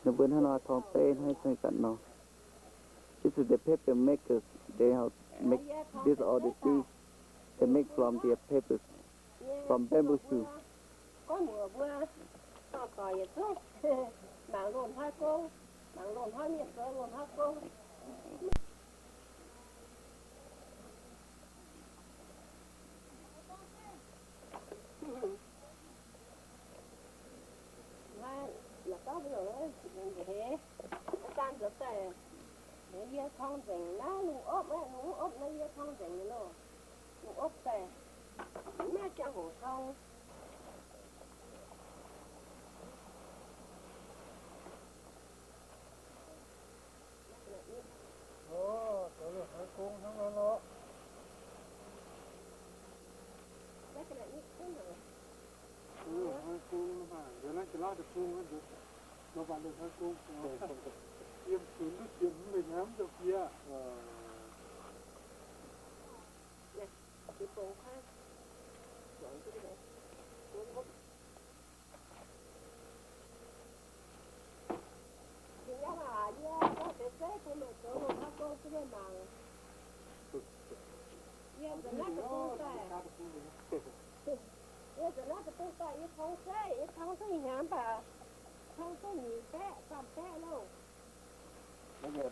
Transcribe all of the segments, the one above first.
Ninh mbuo hnangv nor torng zeiv hnangv ih zanc nor. This is the paper maker. They have make this all the things. They make from the paper, from bamboo shoot. Gorngv mbuox mbuo, dorh doic yietc zungv mangc loz-hnoi gong, mangc loz-hnoi mienh zoux loz-hnoi gong. Hnoi la'gauv mbuo longc nzengc heix, daan zoux daaih, yie torng nzengc naaiv lungh opv, lungh opv naaiv yie torng nzengc nyei loh. Lungh opv daaih, maiv ziangh hoc torng.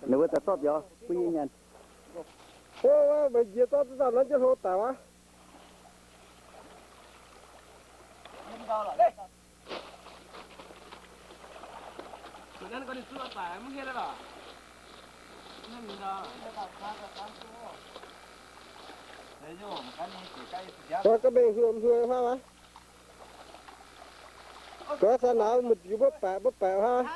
Ninh mbuo daaih zorqv mbiauz bun yie nyanc. Meih njiec zorqv duqv daaih naaiv jienv hlo daic wuov. Gaax mbenc hluoqv hluoqv hnangv aqv. Gaax saax nauz mv diuh mbuo baeqc mbuo baeqc hnangv.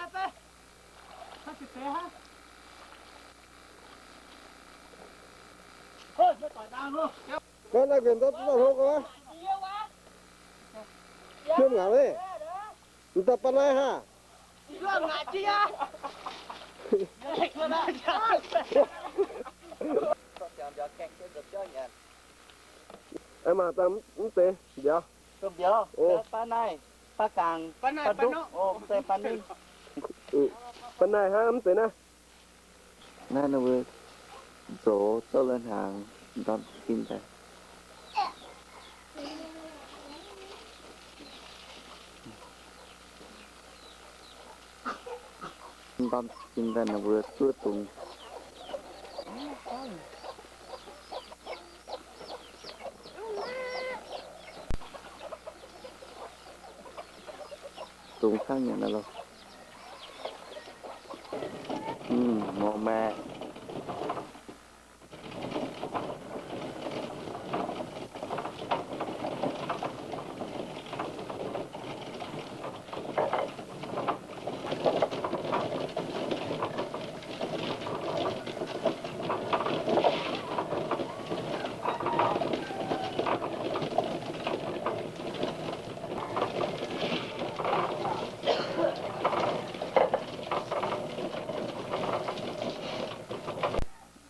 Gorngv naaiv nquaih nzorv duqv hlo gau. Yiem ngauc leiz, mv dauh baav naaiv hnangv. Mangc daaih mv zeiz mbiauz. Baav naaiv, baav gangc, baav duqv, mv zeiz baav ninh. Baav naaiv hnangv mv zeiz naaiv. Naaiv ninh mbuo zoux zouv la'hnaangx ndorm za'gin daaih. Ndorm za'gin daaih ninh mbuo zuov dungz. Dungz hnangv nyanc naaiv loh. Mv, mor maeqv.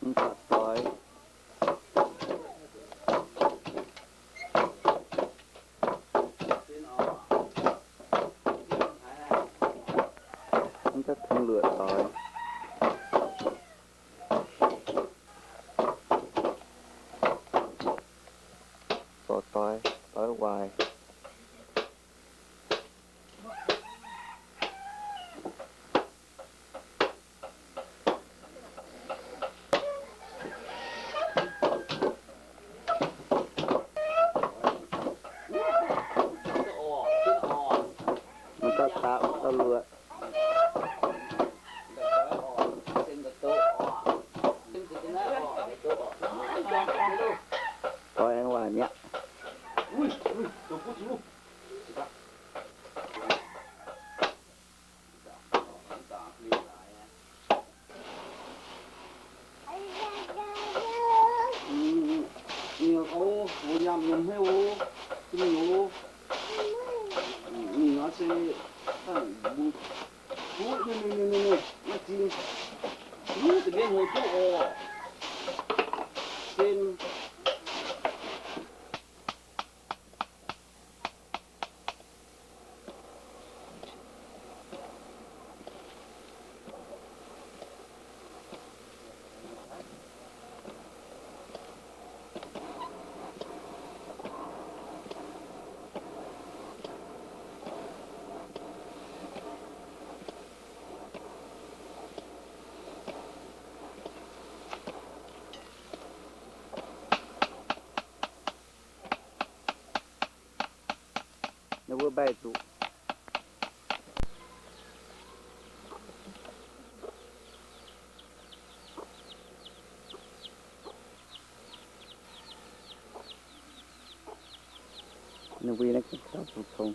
Mv baac doix. Mv baac tengx luoqc doix. Zorc doix, doix waaic. Mv dauh dapv, mv dauh luoqc. Doix aengx waaic mi'aqv. Mienh oc, mbuo nyaanh nyiemc hmeiv oc, zinh oc. Mingh oc se, mbuo, mbuo, mingh, mingh, mingh, mingh, maiv zingh. Mbuo da'mienh hoc duqv oc. Ninh mbuo mbaih zuqc. Ninh mbuo naaiv gengh daaih zuqc cong.